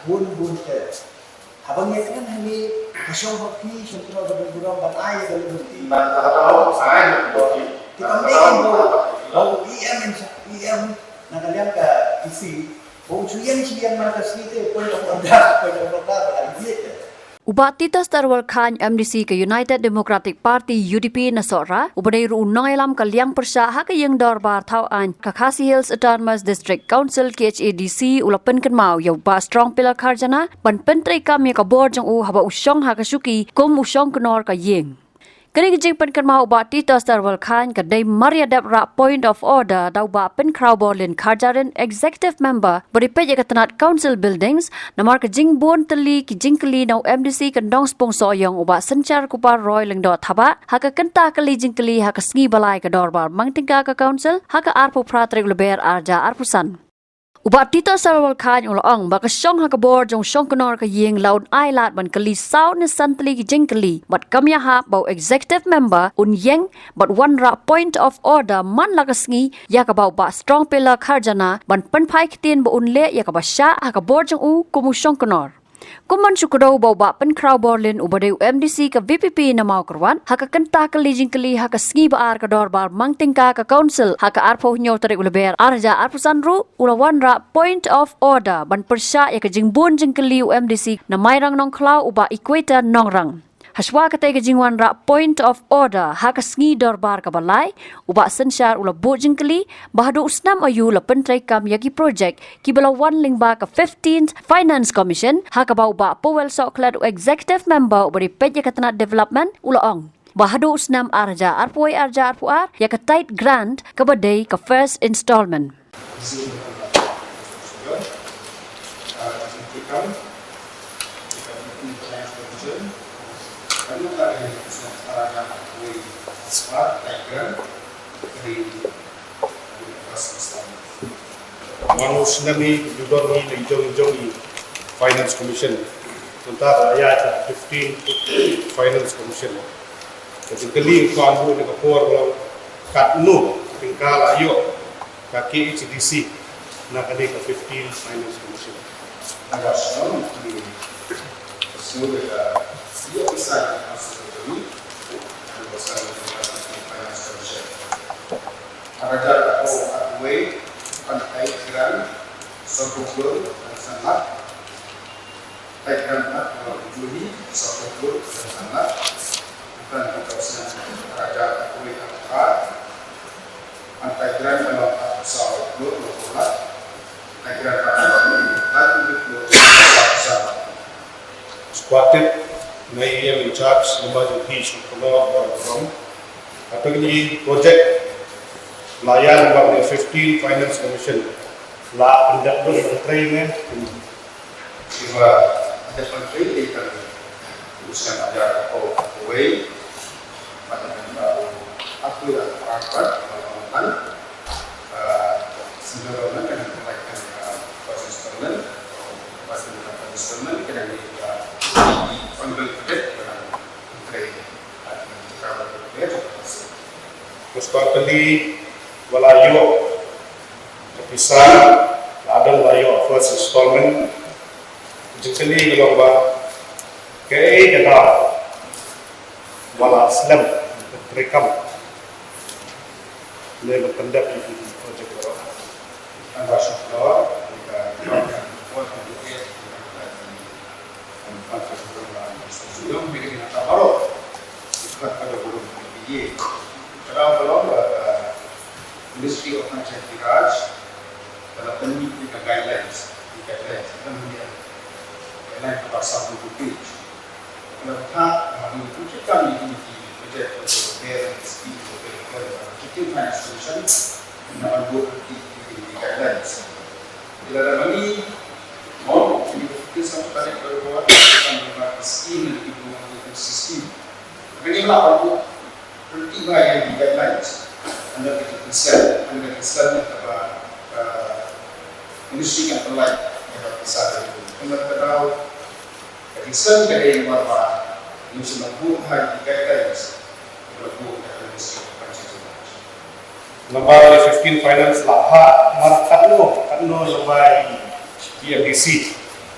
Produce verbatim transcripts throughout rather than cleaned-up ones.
Bun bun te. Haba ngi kren hangne, ka shong ha phi, shong kynnoh ka burom ban ai ïa ka lynti. Ban kata ka ai ïa ka lynti. Te kam dei ba, ba u E M in sha, E M na ka liang ka D C, ba u shu ïeng shu ïeng man ka sngi te, point of order, point of order, ba ka idiot te. U Bah Titus Tarwal Chyne, M D C ka United Democratic Party, U D P na Sohra, uba dei ruh u nongïalam ka liang pyrshah ha ka ïing dorbar thaw aiñ ka Khasi Hills Autonomous District Council, K H A D C, u la pynkynmaw ïa u Bah Strongpiller Kharjana ban pyntreikam ïa ka bor jong u haba u shong ha ka shuki kum u shongknor ka ïing. Kane ka jingpynkynmaw u Bah Titus Tarwal Chyne ka dei mar ïa dep rah point of order da u Bah Pynkhraw Borlin Kharjahrin, Executive Member ba dei peit ïa ka tnat Council Buildings, namar ka jingbun tylli ki jingkylli na u M D C ka Nongspung Sohiong u Bah Synshar Kupar Roy Lyngdoh Thabah ha ka kynta kali jingkylli ha ka sngi ba lai ka dorbar mang tyngka ka Council ha ka arphew phra tarik u Lber arhajar arphew san. U Bah Titus Tarwal Chyne u la ong ba ka shong ha ka bor jong u shongknor ka ïing la un ai lad ban kylli saw ne san tylli ki jingkylli bad kam ïahap ba u Executive Member un ïeng bad wanrah point of order man la ka sngi ïa kaba u Bah Strongpiller Kharjana ban pynphai ktien ba un leh ïa kaba shah ha ka bor jong u kum u shongknor. Kum ban shu kdew ba u Bah Pynkhraw Borlin uba dei u M D C ka V P P na Mawkyrwat ha ka kynta kali jingkylli ha ka sngi ba ar ka dorbar mang tyngka ka Council ha ka arphew hynñiew tarik u Lber arhajar arphew san ruh u la wanrah point of order ban pyrshah ïa ka jingbun jingkylli u M D C na Mairang Nongkhlaw u Bah Equator Nongrang. Hashwa katei ka jingwanrah point of order ha ka sngi dorbar kaba lai, u Bah Synshar u la buh jingkylli ba haduh u snem aïu la pyntreikam ïa ki project kiba la wan lyngba ka fifteenth Finance Commission, ha kaba u Bah Powell Sohkhlet u Executive Member uba dei peit ïa ka tnat Development u la ong ba haduh u snem arhajar arphew wei arhajar arphew ar ïa ka TIDE grant kaba dei ka first installment. Mano snem i judon i na ijong ijong i Finance Commission. Mynta ka aya ka fifteen Finance Commission. Ka jingkylli ka an bu ni ka por lo katno tyngka la ïoh ka K H A D C na kane ka fifteen Finance Commission. National ni sura ya bisa masuk ni. Araja ko atway an ai kiran sokubur dan sangat. Ai kiran na ko juli sokubur dan sangat. Bukan kita usia araja ko atway an ai kiran kalau sokubur dan sangat. Ai kiran na ko atway ko sangat. Squatted na ïa in charge number jong ki shu kono ba rom. Atau ni project layan number ni fifteen Finance Commission la pendek tu yang training. Cuba ada penting di kan urusan ada apa way pada kan baru aku yang rapat makan. Sendiri kan yang kena first installment, first installment kena di panggil kredit dengan kredit. Terus kau beli wala yo pisa ladang la yo first installment. Jikali kalau ba kei kata wala slem rekam. Ni berpendek di projek baru. Tanpa syukur, kita akan buat untuk dia. Tanpa syukur, kita akan buat untuk dia. Kita akan buat untuk dia. Kalau, kalau, uh, Ministry of Panchayati Raj, kalau permit kita guidelines, guidelines, kita punya guidelines pasal dua puluh tujuh. Lepas, uh, kita ni, kita ni, kita ni, kita ni, kita ni, kita ni, kita ni, kita ni, kita ni, kita ni, guidelines. Bila ada money, mau, kita sama tadi berbuat, kita sama scheme, kita buat sistem. Tapi ni lah, Berarti ba ïa ki guidelines. Anda kata consent, anda consent kata ba, uh, ministry kan apply ïa ka visa tadi. Anda kata dau ka consent ka dei ba ba ni semua buat hai ki guidelines. Anda buat kat ministry kan. Number fifteen finance lah ha mar katno katno number P M D C.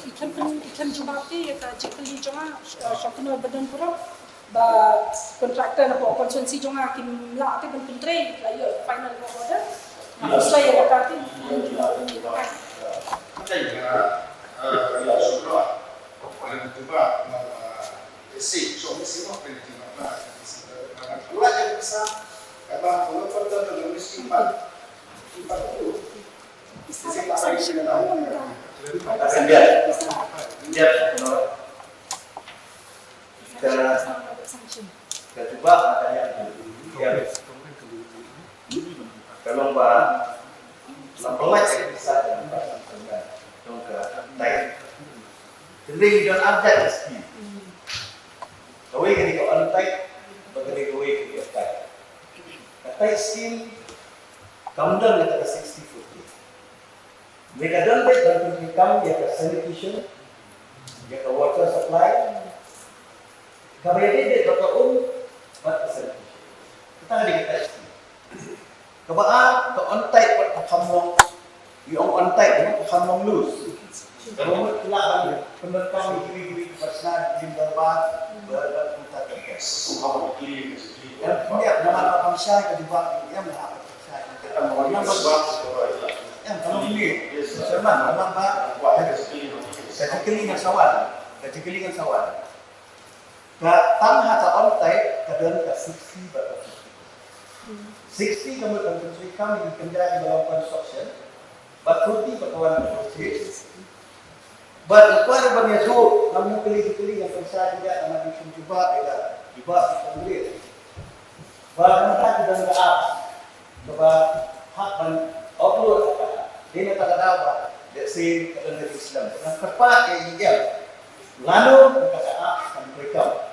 Ki khlem pyn-, ki khlem jubab te ïa ka jingkylli jong nga, eh, shong kynnoh ba don pura ba contractor na constituency jong nga kim lah te ban pyntrei la ïa final work order. Nga pynslai ïa ka te. Ka, ka jubab ka ïa ka long ba la pynlait ka pisa ka long ka tai. Ka dei don arjat ka skim. Kawei ka dei ka on tight, ba ka dei kawei ka dei off tight. Ka tight skim kam don ïa ka sixty forty. Hynrei ka don beit ban pyntrei kam ïa ka sanitation, ïa ka water supply. Kaba ïadei beit bad ka um bad ka sanitation. Kata ka dei ka tight skim. Kaba ar ka on tight bad ka kham long, ïa ong on tight, ka kham long loose. Kaba mut ki lah ban pyndonkam ïa kiwei kiwei ki personnel, ki lim dorbar, ba, ba kumta ka kes. Em, em, namar ba kam shai ka jubab, em, namar ba kam shai ka jubab. Em, namar ba, em, ka long kylli. Sherman, namar ba, ka jingkylli ngan sawal, ka jingkylli ngan sawal. Ka tang ha ka on tight ka don ka sixty bad ka fifty. Sixty ka mut ban pyntrei kam ïa ki kynja kiba long construction, bad forty bad ka wan ka purchase. Bad nga kwah ruh ban ïathuh, ngam ïoh kylli kylli, nga pynshai kynja namar ki jubab ïa ka, jubab ïa ka Congress. Ba nangta ki don ka app kaba hap ban upload ka app. Dei na kata ka daw ba, let's say, ka don ka slem, ka don kyrpad ïa i em. Lano ka app kan break down.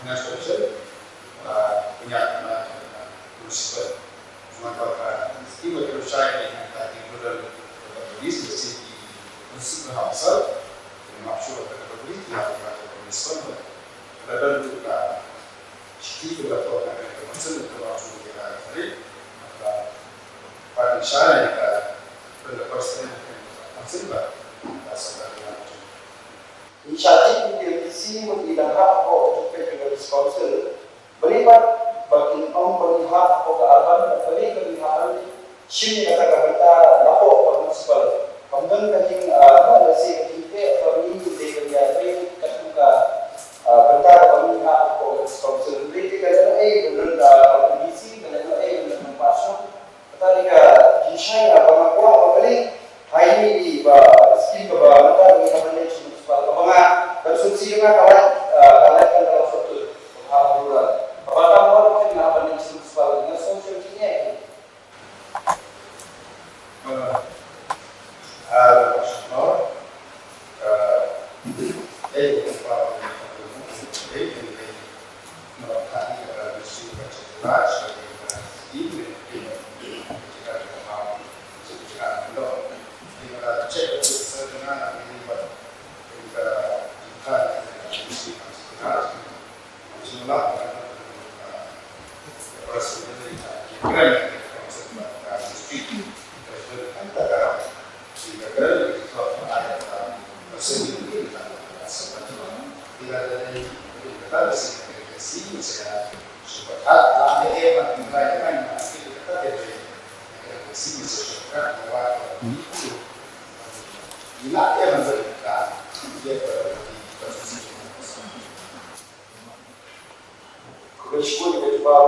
Finance Commission, uh, punya, uh, municipal. Cuma kalau, uh, scheme of Shai ni, uh, di Rural Communities, mesti di municipal council, di maksud ke municipal, ada tu, uh, Siti tu lah tu, uh, council tu lah tu, uh, sorry. Share ka, ka person, person ba, ba sa ka. Ngi shah jied kum ki M D C, ngi dang hap hapoh ka District Council. Balei pat ba kin ong ba ngi hap hapoh ka urban, balei ba ngi hap ban shim ïa kata ka bynta hapoh ka municipal. Kam don ka jing, ah, no, lehse ka jingteh ba ngi dei ban ïa trei katkum ka, ah, bynta ba ngi hap hapoh ka District Council. Balei te ka lehnohei ban don ka M D C, ka lehnohei ban don ka Kata dei ka jingshai ba nga kwah ba kali. Hai ni i ba skim kaba mynta ngi hap ban leit sha municipal kaba nga ban sngewsih ïa nga ka lait, ah, ka lait kan ka la sotut. Ka rural. Kaba tam ba nga hap ban leit sha municipal nga sngewsih ïa nga. Ah, ah, Khublei shibun ïa ka jubab.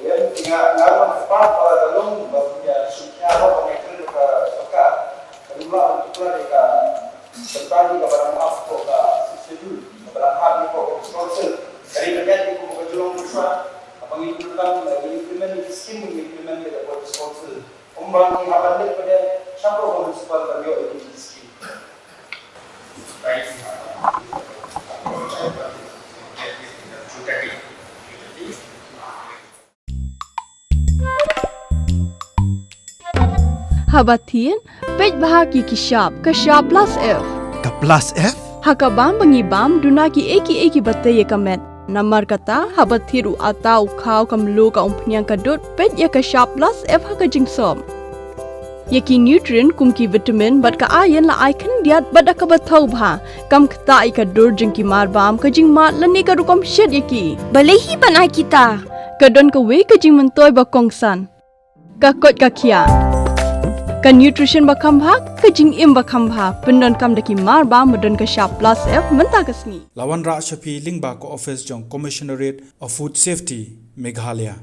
Ïa nga, nga ruh nga pat ba ka long ba pynïaid shuh ïa ka ba nga kren ka sorkar. Ka long ba tuklar ïa ka tang ïa ka ba dang hap ko ka Sixth Schedule, ka ba dang hap ko ka council. Ka ri ka ïa ko ka Geelong Bushra. Ka ba ngi kren ka ngi implement ïa ka scheme, ngi implement ïa ka council. Ym ba ngi hap ban leit pat shapoh ka municipal ban ïoh ïa ka scheme. Haba thied, peit bha ki ki shap, ka shap plus F. Ka plus F? Ha ka bam ba ngi bam, duna ki ei ki ei ki ba tei ïa ka met. Namar kata, haba thied u atta u khaw ka mluh ka umphniang ka dud, peit ïa ka shap plus F ha ka jingsop. Ïa ki nutrient kum ki vitamin bad ka iron la ai khyndiat bad da kaba thaw bha. Kam ktah ïa ka dur jong ki mar bam, ka jingmad lane ka rukom shet ïa ki. Balei hi ban ai kita? Ka don kawei ka jingmyntoi ba kongsan. Ka koit ka khiah. Ka nutrition ba kham bha, ka jingim ba kham bha. Pyndonkam da ki mar bam ba don ka shap plus F mynta ka sngi. La wanrah sha phi lyngba ka office jong Commissionerate of Food Safety, Meghalaya.